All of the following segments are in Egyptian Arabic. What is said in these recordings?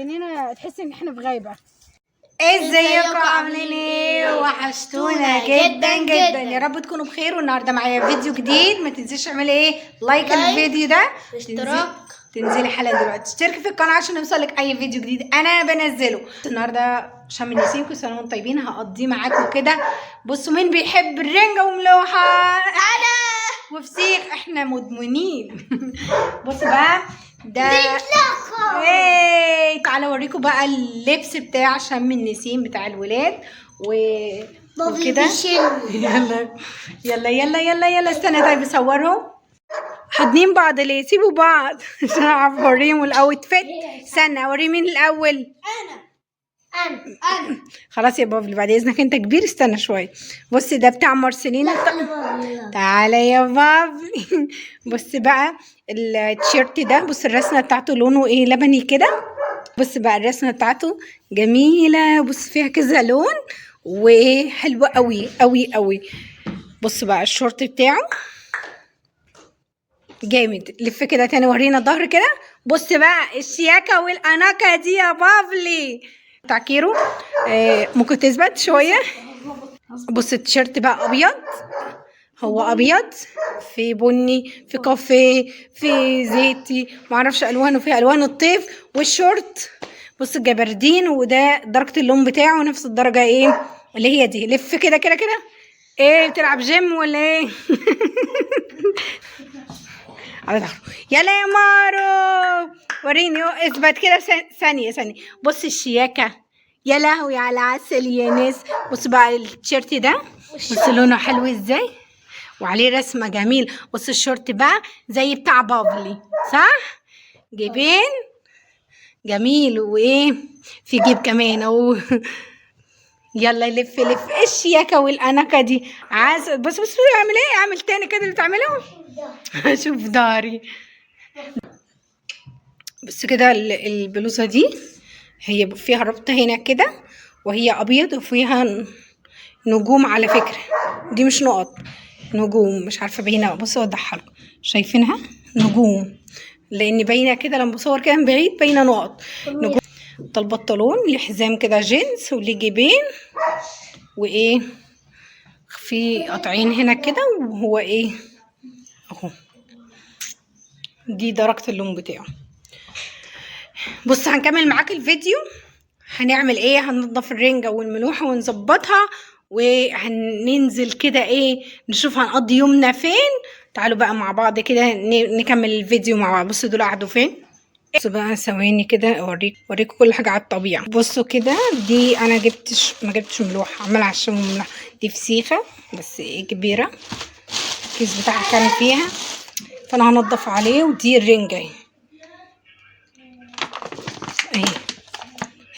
الجنينة تحس ان احنا في غابه. ازيكم عاملين ايه؟ وحشتونا جدا جدا، يا رب تكونوا بخير. والنهارده معايا فيديو جديد، ما تنسيش تعملي ايه؟ like الفيديو ده، اشتراك، تنزلي حالا دلوقتي تشتركي في القناة عشان يوصلك اي فيديو جديد انا بنزله. النهارده شم النسيم، كل سنة وانتم طيبين، هقضيه معاكم كده. بصوا مين بيحب الرنجه وملوحه؟ انا وفسيخ، احنا مدمنين. بصوا بقى ده ايه، تعالوا اوريكم بقى اللبس بتاع شم النسيم بتاع الولاد وكده. يلا يلا يلا يلا يلا، استنى طيب اصورهم. حاضنين بعض ليه؟ سيبوا بعض عشان اعرف اوريهم ال outfit. استنى اوري مين الاول؟ انا انا انا. خلاص يا بابلي بعد اذنك، انت كبير، استنى شوية. بصي ده بتاع مارسيلينا. تعالى يا بابلي. بص بقى التيشيرت ده، بص الرسمة بتاعته لونه ايه؟ لبني كده. بص بقى الرسمة بتاعته جميلة، بص فيها كذا لون وحلوه قوي قوي قوي. بص بقى الشورت بتاعه جامد. لف كده تاني ورينا الظهر كده. بص بقى الشياكه والاناقه دي يا بابلي بتاع كيرو. ممكن تثبت شوية. بص التيشيرت بقى ابيض، هو ابيض في بني في كافيه في زيتي، معرفش الوانه، في الوان الطيف. والشورت بص الجبردين، وده درجه اللون بتاعه نفس الدرجة ايه اللي هي دي. لف كده كده كده. ايه بتلعب جيم ولا ايه؟ على ظهره. يلا يا مارو وريني، اثبت كده ثانية ثانية. بص الشياكه، يا لهوي على العسل يا ناس. بص بقى التيشيرت ده، بص لونه حلو ازاي وعليه رسمه جميل. بص الشورت بقى زي بتاع بابلي صح؟ جيبين جميل، وايه في جيب كمان اهو. يلا لف لف. ايه الشياكه والاناقه دي؟ عسل. بص بص اعمل ايه، اعمل تاني كده اللي بتعمله. شوف داري. بس كده البلوزة دي هي فيها ربطه هنا كده، وهي ابيض وفيها نجوم. على فكرة دي مش نقط، نجوم، مش عارفه باينة. بصوا اوضحها لكم، شايفينها نجوم لان باينة كده لما بصور كده من بعيد باينة نقط نجوم. ده البنطلون ليه حزام كده جينز وليه جيبين، وايه في قطعين هنا كده، وهو ايه اهو دي درجه اللون بتاعه. بص هنكمل معاك الفيديو. هنعمل ايه؟ هننضف الرنجة والملوحة ونظبطها، وهننزل كده ايه نشوف هنقضي يومنا فين. تعالوا بقى مع بعض كده نكمل الفيديو مع بعض. بصوا دول قعدوا فين. بصوا بقى ثواني كده اوريكم كل حاجة على الطبيعة. بصوا كده دي انا ما جبتش ملوحة، عمالة عشان ملوحة. دي فسيخة بس ايه كبيرة، الكيس بتاعها كان فيها، فانا هنضف عليه. ودي الرنجة اهي اهي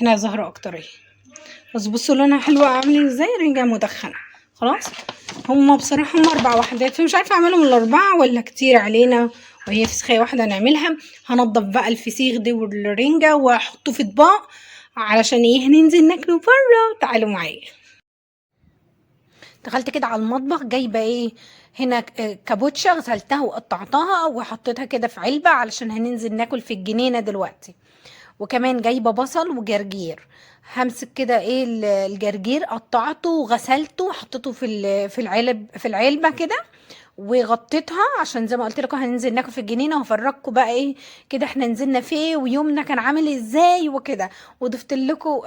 هنا ظاهرة اكتر اهي. بس بصوا لونها حلوة عاملين ازاي، رنجة مدخنة. خلاص هما بصراحة هما 4 وحدات، فمش عارفة اعملهم ال4 ولا كتير علينا، وهي فسيخة واحدة نعملها. هنضف بقى الفسيخ دي والرنجة واحطه في اطباق علشان ايه هننزل ناكله بره. تعالوا معايا. دخلت كده على المطبخ، جايبة ايه هنا كابوتشا غسلتها وقطعتها وحطيتها كده في علبة علشان هننزل ناكل في الجنينة دلوقتي. وكمان جايبة بصل وجرجير، همسك كده ايه الجرجير قطعته وغسلته وحطيته في العلب، في العلبة كده وغطيتها، عشان زي ما قلت لكم هننزل ناكل في الجنينة. وهفرجكم بقى ايه كده احنا نزلنا فيه ويومنا كان عامل ازاي وكده. وضفت لكم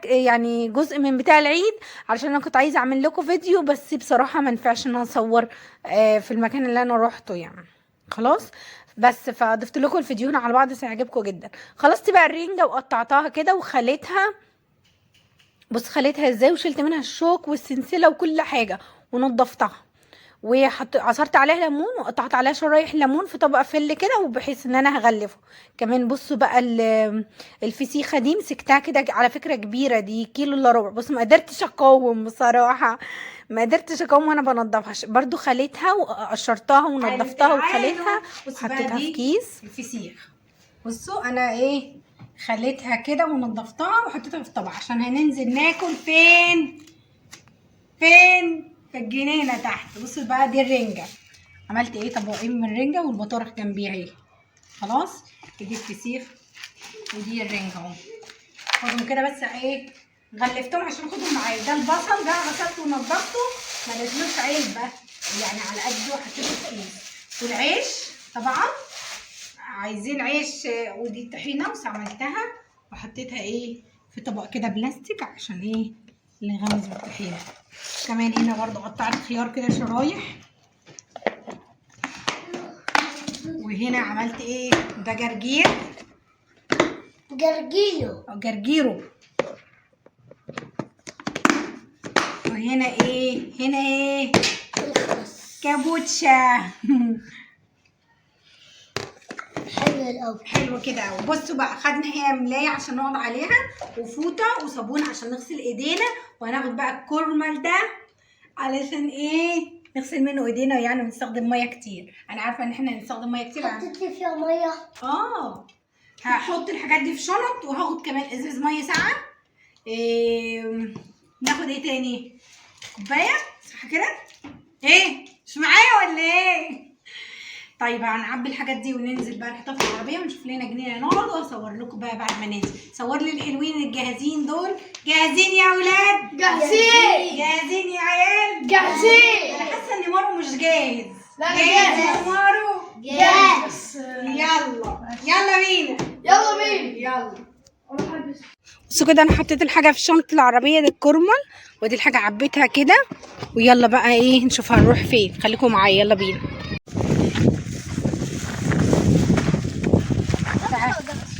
يعني جزء من بتاع العيد علشان انا كنت عايزه اعمل لكم فيديو، بس بصراحة ما ينفعش ان انا اصور في المكان اللي انا روحته يعني. خلاص بس فضفت لكم الفيديوهين على بعض، هيعجبكم جدا. خلصت بقى الرنجه وقطعتها كده وخليتها. بص خليتها ازاي، وشلت منها الشوك والسلسله وكل حاجة ونضفتها، وحط عصرت عليها ليمون وقطعت عليها شرايح ليمون في طبق فل كده، وبحيث ان انا هغلفه كمان. بصوا بقى الفسيخه دي مسكتها كده، على فكرة كبيرة دي كيلو الا ربع. بصوا ما قدرتش اقاوم بصراحة، ما قدرتش اقاوم وانا بنضفها. برضو خليتها وقشرتها ونضفتها وخليتها وحطيتها في كيس الفسيخ. بصوا انا ايه خليتها كده ونضفتها وحطيتها في الطبق عشان هننزل ناكل فين؟ فين؟ في الجنينة تحت. بصوا بقى دي الرنجه، عملت ايه؟ طبقين من الرنجه والبطارخ جنبيها اهي. خلاص دي الفسيخ ودي الرنجه اهو. خدهم كده بس ايه، غلفتهم عشان اخدهم معايا. ده البصل ده غسلته ونضفته، ما لقيتلوش علبة يعني، على قده حطيته في كيس. والعيش طبعا عايزين عيش، ودي الطحينه واستعملتها وحطيتها ايه في طبق كده بلاستيك عشان ايه نغمس بالطحينه. كمان هنا برضو قطعت خيار كده شرايح. وهنا عملت ايه، ده جرجير، جرجيرو جرجيرو. وهنا ايه، هنا ايه، كابوتشا. حلو الأول، حلو كده قوي. بصوا بقى، خدنا هي ملايه عشان نقعد عليها، وفوطه وصابون عشان نغسل ايدينا، وهناخد بقى الكرمل ده علشان ايه نغسل منه ايدينا يعني، ونستخدم مية كتير. انا عارفه ان احنا هنستخدم مية كتير. حطيت لي فيها مية. هحط الحاجات دي في شنط، وهاخد كمان ازاز مية ساقعه. إيه ناخد ايه تاني، كوباية صح كده؟ ايه مش معايا ولا ايه؟ طيب هنعبي الحاجات دي وننزل بقى نحطها في العربية ونشوف لنا جنينة نقعد، واصور لكم بقى بعد ما ننزل. صور لي الحلوين الجاهزين دول. جاهزين يا اولاد؟ جاهزين. جاهزين يا عيال؟ جاهزين. انا حاسه ان مارو مش جاهز. لا جاهز يا مارو؟ جاهز. يلا يلا بينا، يلا بينا، يلا. بصوا كده، انا حطيت الحاجة في شنطه العربية دي الكرمل، ودي الحاجة عبيتها كده. ويلا بقى ايه نشوف هنروح فين، خليكم معايا يلا بينا. تعال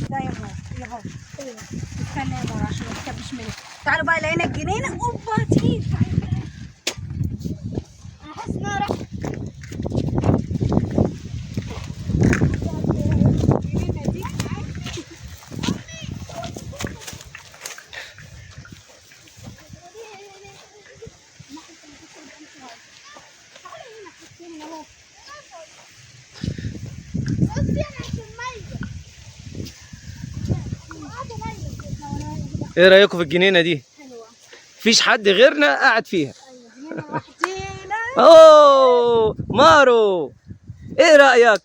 ده يا مار، يا بابا استنى يا مار عشان ما تكبش مني. تعالوا بقى لقينا الجنينة. اوبا تقيل. تعالوا. انا حاسس ان انا راح الجنينة دي ايه رايكم في الجنينة دي؟ حلوة، مفيش حد غيرنا قاعد فيها. اوه مارو، ايه رايك؟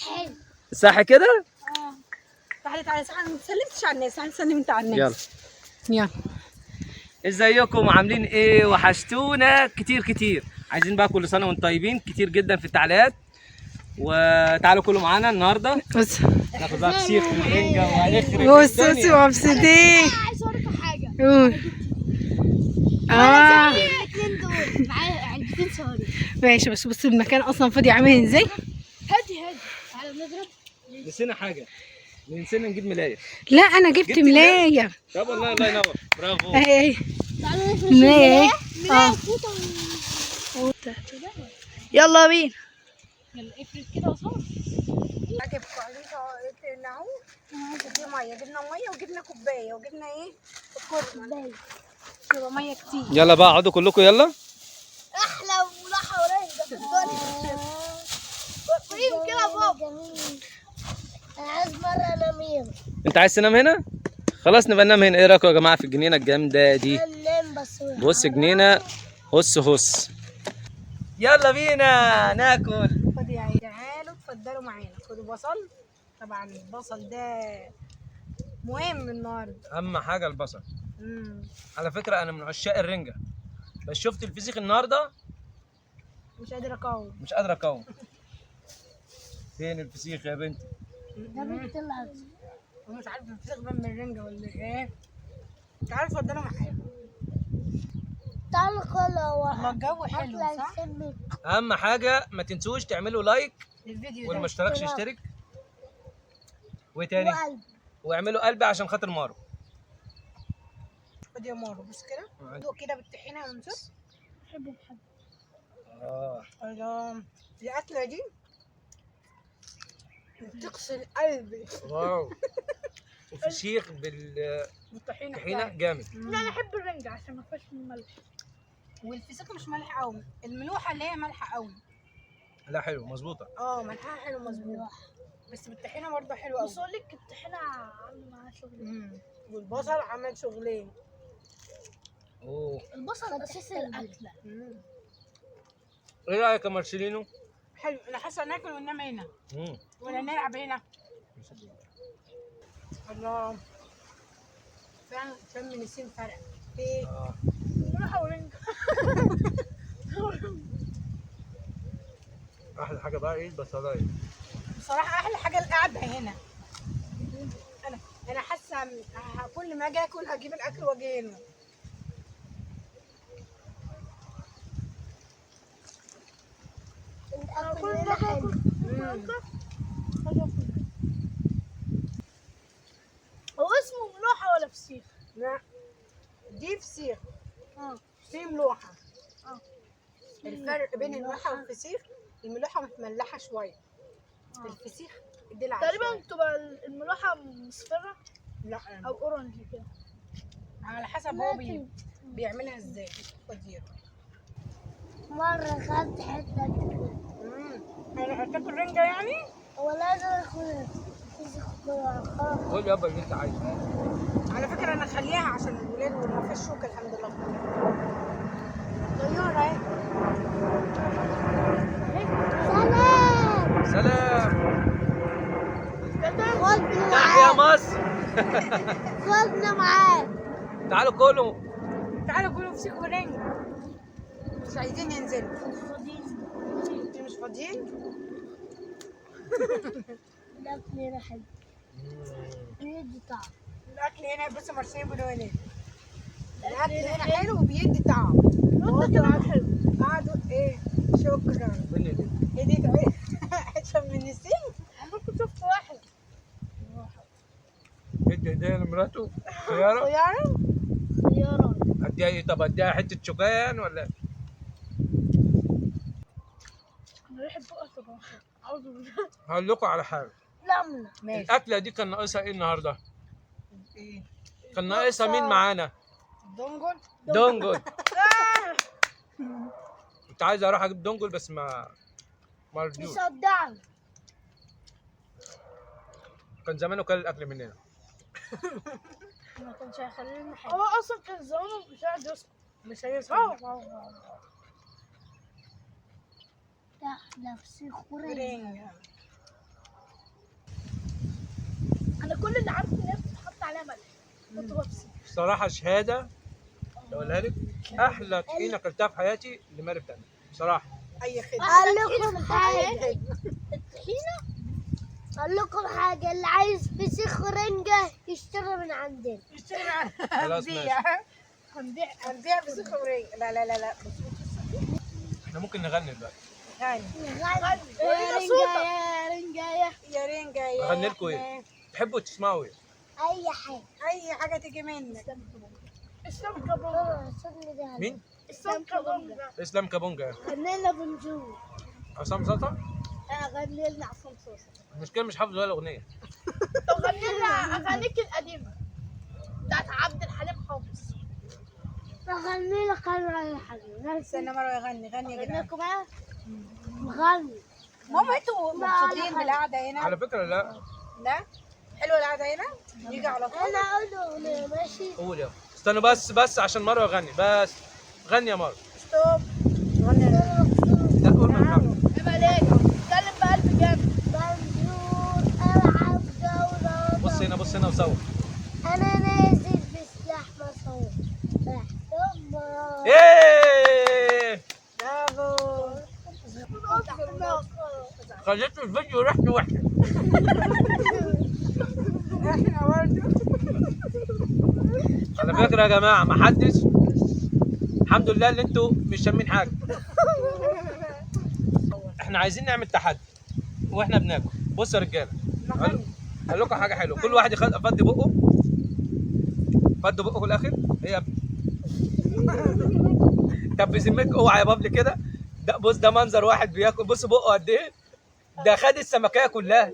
حلو صح كده؟ تعالي تعالي، صح انا ما سلمتش على الناس، تعالي سلم انت على الناس. يلا يلا. ازيكم عاملين ايه؟ وحشتونا كتير كتير. عايزين بقى كل سنة وانتم طيبين كتير جدا في التعليقات، وتعالوا كلوا معانا النهارده. بص ناخد بقى فسيخ ورنجه وهنخرب بص الدنيا. بص مبسوطين. عايز اوريكم حاجة. قول. الاثنين دول معايا علبتين صواريخ. ماشي، بس بص المكان اصلا فاضي عامل ازاي. هادي هادي، تعالى نضرب. نسينا حاجة، نسينا نجيب ملايه. لا انا جبت ملايه. طب والله الله ينور، برافو. اهي تعالى نفرش ملايه. ملايه. يلا بينا. يلا افرد كده وصور. عجبكم؟ عايزين تقلعوه؟ دي مية، جبنا مية وجبنا كوباية وجبنا ايه الكرمة، يبقى مية كتير. يلا بقى اقعدوا كلكم. يلا احلى وراحة ورنجه في الدنيا. قريب كده يا بابا. انا عايز مرة انام هنا. انت عايز تنام هنا؟ خلاص نبقى ننام هنا. ايه رايكم يا جماعة في الجنينة الجامدة دي؟ ننام بس. بص جنينة هس هس. يلا بينا ناكل. خدوا يا عيال، تعالوا اتفضلوا معانا. خدوا بصل، طبعا البصل ده مهم النهارده. اهم حاجة البصل. على فكرة انا من عشاق الرنجه، بس شفت الفسيخ النهارده مش قادرة اقاوم. مش قادر اقاوم. فين الفسيخ يا بنتي؟ ده بنت الأرض. ومش عارفه الفسيخ بقى من الرنجه ولا ايه. تعالوا اتفضلوا معايا. تعالوا كلوا. الله الجو حلو صح؟ اهم حاجة ما تنسوش تعملوا like الفيديو ده واللي ما اشتركش يشترك، وايه تاني؟ وقلب. واعملوا قلب عشان خاطر مارو. خد يا مارو بص كده، دوق كده بالطحينه يا منصور. بحبه بحبه. الله الاكلة دي بتغسل قلبي. wow، وفسيخ بالطحينه بالطحينه جامد. لا انا احب الرنجة عشان ما فيهاش ملح. والفسيخ مش مالح قوي، الملوحه اللي هي مالحة قوي. لا حلو مظبوطة. ملحها حلو مظبوط، بس بالطحينه برضه حلو قوي. بس اقول لك الطحينة عاملة معاها شغل. والبصل عمل شغلين. اوه البصل اساس الاكلة. ايه رايك يا مارسيلينو؟ حلو. انا حاسه ناكل وننام هنا ولا نلعب هنا. الله فعلا شم نسيم فرق. ايه؟ ملوحه ورنجه. احلى حاجة بقى ايه؟ البصلايه. بصراحة احلى حاجة القعدة هنا. انا حاسه كل ما اجي اكل هجيب الاكل واجي هنا. الاكل هنا حلو. هو اسمه ملوحه ولا فسيخ؟ لا دي فسيخ. في ملوحه. الفرق بين الملوحه والفسيخ، الملوحه متملحه شوية. الفسيخ دلع تقريبا بتبقى الملوحه مصفرة. لا او orange كده، على حسب هو بيعملها ازاي. خطير. مرة خدت حتة كده. انا هتاكل رنجه يعني؟ هو لازم اكل فسيخ. قول يابا اللي انت عايزه. على فكرة انا خليها عشان الولاد وما فيش شوكه الحمد لله. طيارة اهي. سلام سلام. خدنا تحيا معاك. مصر. خدنا معاك. تعالوا كلوا. تعالوا كلوا فسيخ ورنجه. مش عايزين ينزلوا. انتوا مش فاضيين؟ الاكل هنا حلو، بيدي طعم. الاكل هنا بص مرسيين بيقولوا هنا الاكل هنا حلو وبيدي طعم. وانت كمان حلو. قعدوا ايه؟ شكرا. ايه دي عشان من النسيم. عمركم شفت واحد ادي هديه لمراته خياره؟ خياره؟ خياره. اديها ايه؟ طب اديها حتة شوكان ولا؟ ريحه بقك طبعا. اعوذ بالله. هقول لكم على حاجة. لمنه. ماشي. الاكلة دي كان ناقصها ايه النهارده؟ ايه؟ كان ناقصها مين معانا؟ دونجل. دونجل. كنت عايز اروح اجيب دونجل بس ما رضيوش. مصدعني. كان زمانه كل الاكل مننا. ما كانش هيخلينا حاجة. هو اصلا كان زمانه مش قاعد يسكت. مش هيسكت. احلى فسيخ ورنجة. رنجه. انا كل اللي عارفه ان هي بتتحط عليها ملح وتبقى فسيخ. بصراحة شهادة اقولها لك، احلى طحينه اكلتها في حياتي اللي ماري بتعملها بصراحة. اي خدمة. اقول لكم حاجة. الطحينه. اقول لكم حاجة، اللي عايز فسيخ ورنجه يشتري من عندنا. يشتري معانا. خلاص ماشي. هنبيع هنبيع فسيخ ورنجه. لا لا لا لا احنا ممكن نغني دلوقتي. غني. غني يا رنجه يا رنجه يا رنجه يا. اغني لكم ايه؟ تحبوا تسمعوا ايه؟ اي حاجة. اي حاجة تيجي منك. اسلام كابونجا. مين؟ اسلام كابونجا. اسلام كابونجا. غني لنا بونجور. عصام صاصا؟ غني لنا عصام صاصا. المشكلة مش حافظ ولا اغنية. طب غني لنا اغانيك القديمة بتاعت عبد الحليم حافظ. غني لك انا حبيبي. استنى مروه يغني. غني يا جدعان. لكم ايه؟ غني. ماما انتوا مبسوطين بالقعده هنا؟ على فكرة لا. لا حلوة القعدة هنا؟ نيجي على طول. انا اقول اغنية ماشي؟ قول يلا. استنوا بس عشان مروه يغني. بس غني يا مروه. ستوب. غني. لا قول ما ينفعش. عيب عليك. اتكلم بقلب جامد. بنجور العب جولة. بص هنا بص هنا وصور. انا نازل بسلاح مصور. ايه برافو. خليت الفيديو ريحته وحشة. احنا برضه على فكرة يا جماعة ما حدش، الحمد لله اللي انتوا مش شامين حاجة. احنا عايزين نعمل تحدي واحنا بناكل. بصوا يا رجاله، هقول لكم حاجة حلوة. كل واحد يفضي بقه. فضوا بقه في الاخر. ايه يا ابني؟ طب بذمتك اوعى يا بابلي كده. ده بص، ده منظر واحد بياكل. بص بقه قد ايه، ده خد السمكيه كلها.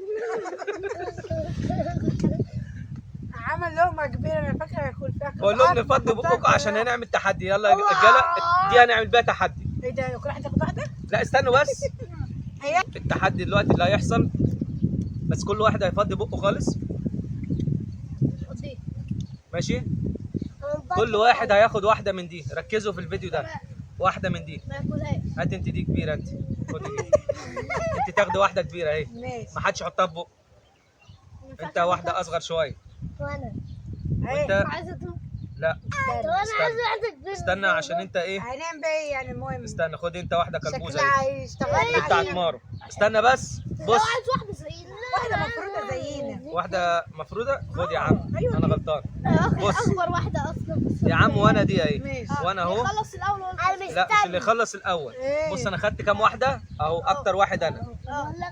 عمل لقمة كبيرة، انا فاكره هياكل فيها. بقول لهم نفضي بقكم عشان هنعمل تحدي. يلا يا رجاله، دي هنعمل بيها تحدي. ايه ده؟ كل واحد ياخد واحدة؟ لا استنوا بس. هي التحدي دلوقتي اللي هيحصل، بس كل واحد هيفضي بقه خالص. ماشي؟ كل واحد هياخد واحدة من دي. ركزوا في الفيديو ده. واحدة من دي. ما ياكلهاش. هات انت دي كبيرة، انت خدي دي. انت تاخدي واحدة كبيرة اهي. ماشي. ما حدش يحطها في بقه. انت واحدة اصغر شوية. وانا وانت عايزه ادوق. لا طب انا عايزه واحدة كبيرة. استنى عشان انت ايه. هنعمل بقى ايه يعني؟ المهم استنى، خد انت واحدة كلبوزه شكلها اهي. هيشتغلنا دي بتاعت علينا. مارو. استنى بس، بص عايز واحدة زينا. واحدة مفروضة زينا. واحدة مفروده. خد يا عم. أيوة. انا غلطان. بص. اكبر واحدة اصلا. يا عم وانا دي اهي. ماشي. وانا اهو. خلص الاول. لا مش اللي يخلص الاول. إيه؟ بص انا خدت كام واحدة اهو، اكتر واحد انا.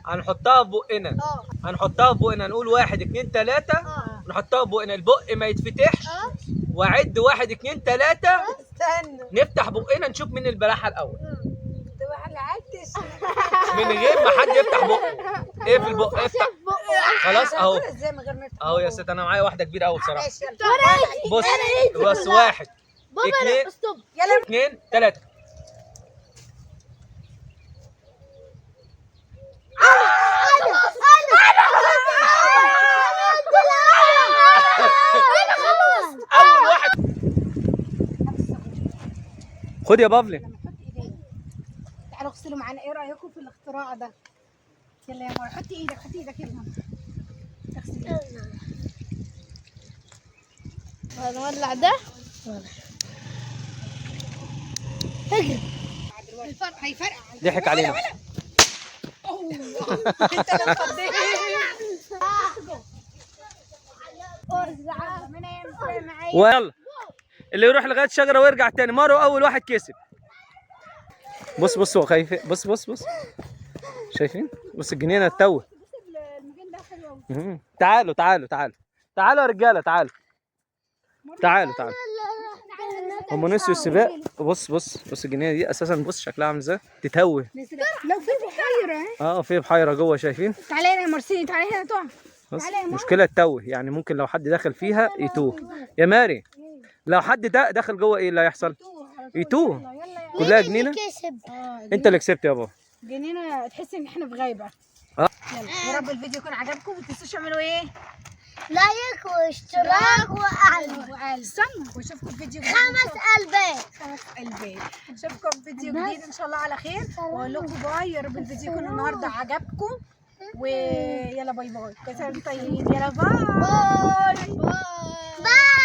هنحطها في بقنا. هنحطها في بقنا، نقول 1 2 3، نحطها في بقنا، البق ما يتفتحش. واعد 1 2 3. استنى، نفتح بقنا نشوف مين البلاحه الاول. انت ما لعبتش من غير ما حد يفتح بقه. اقفل بقه، افتح. خلاص اهو. ازاي من غير ما يفتح؟ اهو يا ست، انا معايا واحدة كبيرة قوي بصراحة. ماشي يلا. بص بس، 1 بابا 2 stop. يلا 2 3. اول واحد. خد يا بافلي. تعالوا اغسلوا معانا. ايه رايكم في الاختراع ده؟ يلا يا ماما، حطي ايدك، حطي ايدك يلا. اغسلي. هنولع ده. اجري. هيفرقع. ضحك علينا. انت لو فضيت. ويلا اللي يروح لغاية الشجرة ويرجع تاني. مارو اول واحد كسب. بص بص هو خايف. بص بص بص، شايفين؟ بص الجنينة التوه. المكان ده حلو قوي. تعالوا تعالوا تعالوا تعالوا يا رجاله، تعالوا تعالوا تعالوا. هم نسيوا السباق. بص بص بص الجنينة دي اساسا، بص شكلها عامل ازاي، تتهوه. لو في بحيرة اهي. في بحيرة جوه، شايفين؟ تعالي هنا يا مرسيني، تعالي هنا تقع. بص تعالي يا ماما. مشكلة تتوه يعني، ممكن لو حد دخل فيها يتوه. يا ماري لو حد دخل جوه ايه اللي هيحصل؟ يتوه. يلا يا كلها جنينة. كسب. انت اللي كسبت يابا. جنينة، تحس ان احنا في غايبة. يلا يا رب الفيديو يكون عجبكم، وما تنسوش تعملوا ايه؟ like واشتراك وقلب. وقلب. استنى واشوفكم في فيديو جديد. 5 قلبات. 5 قلبات. اشوفكم في فيديو جديد ان شاء الله على خير، واقول لكم bye. يا رب الفيديو يكون النهارده عجبكم، ويلا bye bye. كل سنة وانتم طيبين. يلا bye bye.